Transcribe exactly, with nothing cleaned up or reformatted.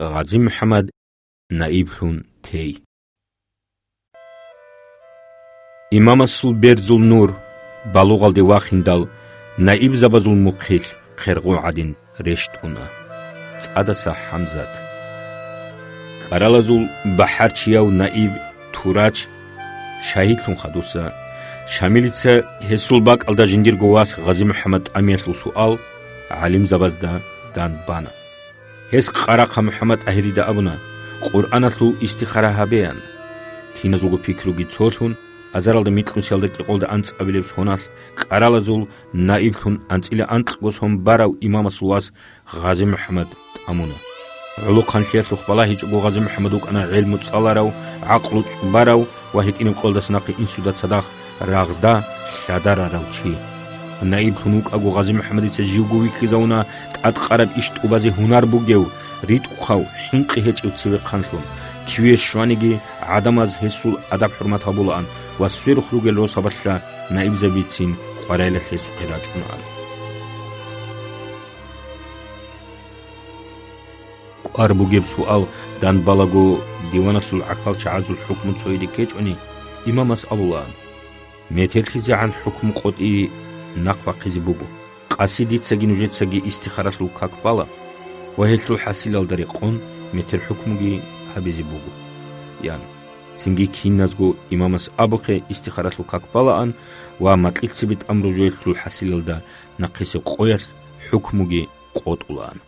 Гъази-МухӀаммад наиблъун тей. Имамасул берзул нур балугъалде вахиндал, наибзабазул мухъилъ хъергъу гӀадин рещтӀуна. ЦӀадаса ХӀамзат. КӀаралазул бахӀарчияв наиб Турач шагьидлъун хадуса, Шамилица гьесул бакӀалда жиндирго вас Гъази-МухӀаммад тӀамиялъул суал гӀалимзабазда дандбана. Гьес Къарахъа МухӀаммад ТӀагьирида абуна, Къуръаналъул истихара гьабеян. Киназулго пикруги цолъун, азаралда микьнусиялда кӀикъолда анцӀабилеб соналъ кӀаралазул наиблъун анцӀила анкьго сон барав имамасул вас Гъази-МухӀаммад тӀамуна. ГӀолохъанлъиялъухъ балагьичӀого Гъази-МухӀаммад вукӀана гӀелму цӀаларав, гӀакълу цӀубарав ва гьитӀинаб къоялдаса нахъе инсуда цадахъ рагъда лъадарарав чи. Наиблъун вукӀаго Гъази-МухӀаммадица живго вихьизавуна тӀадкъараб иш тӀубазе гьунар бугев, ритӀухъав, хӀинкъи гьечӀев цевехъанлъун, киве щваниги гӀадамаз гьесул адаб-хӀурмат гьабулаан ва сверухъ ругел росабалъа наибзабицин къварилъи гьесухъе рачӀунаан. КӀвар бугеб суал дандбалаго диваналъул гӀахьалчагӀазул хӀукму цояде ккечӀони, имамас абулаан: «МетерлъизегӀан хӀукму къотӀи нахъ бахъизе буго. Къаси дицаги нужецаги истихаралъул как бала ва гьелъул хӀасилалда рекъон метер хӀукмуги гьабизе буго», – ян. Цинги киназго имамас абухъе истихаралъул как балаан ва макьилъ цебетӀам ружуялъул хӀасилалда нахъисеб къоялъ хӀукмуги къотӀулаан.